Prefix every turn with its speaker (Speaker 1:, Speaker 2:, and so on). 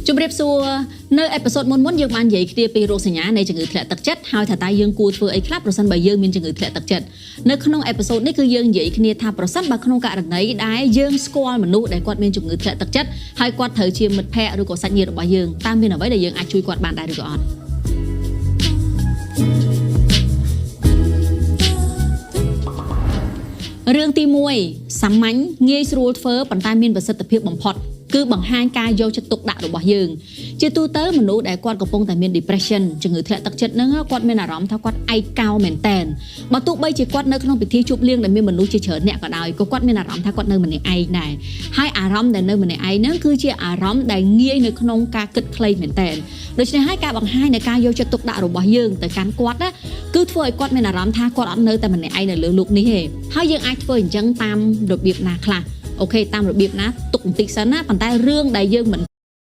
Speaker 1: ជំរាបសួរនៅ episode មុនមុនយើងបាននិយាយគ្នាពីរោគសញ្ញានៃជំងឺធ្លាក់ទឹកចិត្តហើយថាតើយើងគួរធ្វើអីខ្លះប្រសិនបើយើងមានជំងឺធ្លាក់ទឹកចិត្តនៅក្នុង episode នេះគឺយើងនិយាយគ្នាថាប្រសិនបើក្នុងករណីដែលយើងស្គាល់មនុស្សដែលគាត់មានជំងឺធ្លាក់ទឹកចិត្តហើយគាត់ត្រូវជាមិត្តភ័ក្តិឬក៏សាច់ញាតិរបស់យើងតើមានអ្វីដែលយើងអាចជួយគាត់បានដែរឬក៏អត់ រឿងទី1សាមញ្ញងាយស្រួលធ្វើប៉ុន្តែមានប្រសិទ្ធភាពបំផុតគឺបង្ហាញការយកចិត្តទុកដាក់របស់យើងជាទូទៅមនុស្សដែលគាត់កំពុងតែមាន depression ជំងឺធ្លាក់ទឹកចិត្តហ្នឹងគាត់មានអារម្មណ៍ថាគាត់ឯកោមែនតែនបើទោះបីជាគាត់នៅក្នុងពិធីជប់លៀងដែលមានមនុស្សជាច្រើនអ្នកក៏ដោយក៏គាត់មានអារម្មណ៍ថាគាត់នៅម្នាក់ឯងដែរហើយអារម្មណ៍ដែលនៅម្នាក់ឯងហ្នឹងគឺជាអារម្មណ៍ដែលងាយនៅក្នុងការគិតខ្លីមែនតែនដូច្នេះហើយការបង្ហាញនៃការយកចិត្តទុកដាក់របស់យើងទៅកាន់គាត់ណាគឺធ្វើឲ្យគាត់មានអារម្មណ៍ថាគាត់អត់នៅតែម្នាក់ឯងនៅលើលោកនេះទេហើយយើងអាចធ្វើអញ្ចឹងតាមរបៀបណាខ្លះOK តាមរបៀបណាទុកបន្តិចសិនណាប៉ុន្តែរឿងដែលយើងមិន